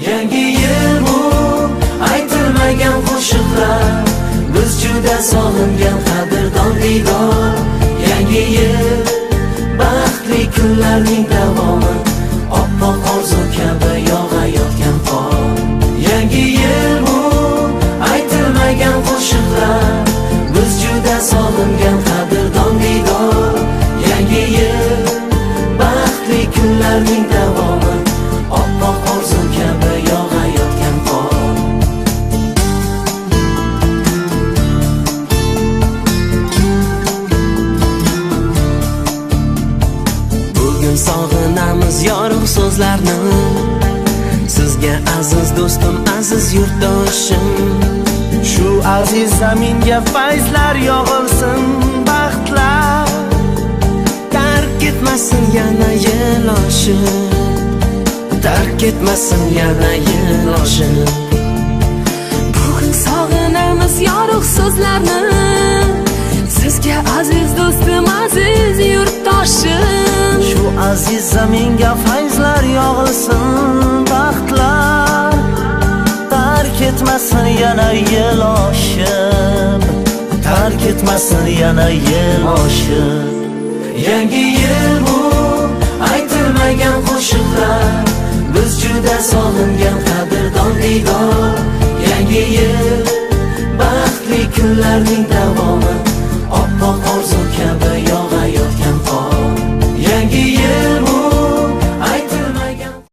Yangi yil bu aytilmagan qo'shiqlar, biz juda sog'ingan qadrdon diydor. Yangi yil baxtli kunlarning davomi, oppoq orzu kabi yog'ayotgan qor. Yangi yil bu aytilmagan qo'shiqlar, biz juda sog'ingan qadrdon diydor. Yangi yil baxtli kunlarning davomi, oppoq orzu kabi yog'ayotgan qor. Bugun sog'inamiz yorug' so'zlarni, sizga aziz do'stim, aziz yurtdoshim. Shu aziz zaminga fayzlar yog'ilsin, baxtlar tark etmasin yana yil oshib, tark etmasin yana yil oshib. Bugun sog'inamiz yorug' so'zlarni, sizga aziz do'stim, aziz yurtdoshim. Shu aziz zaminga fayzlar yog'ilsin, baxtlar tark etmasin yana yil oshib, tark etmasin yana yil oshib. Yangi yil bu aytilmagan qo'shiqlar, biz juda sog'ingan qadrdon diydor. Yangi yil baxtli kunlarning davomi.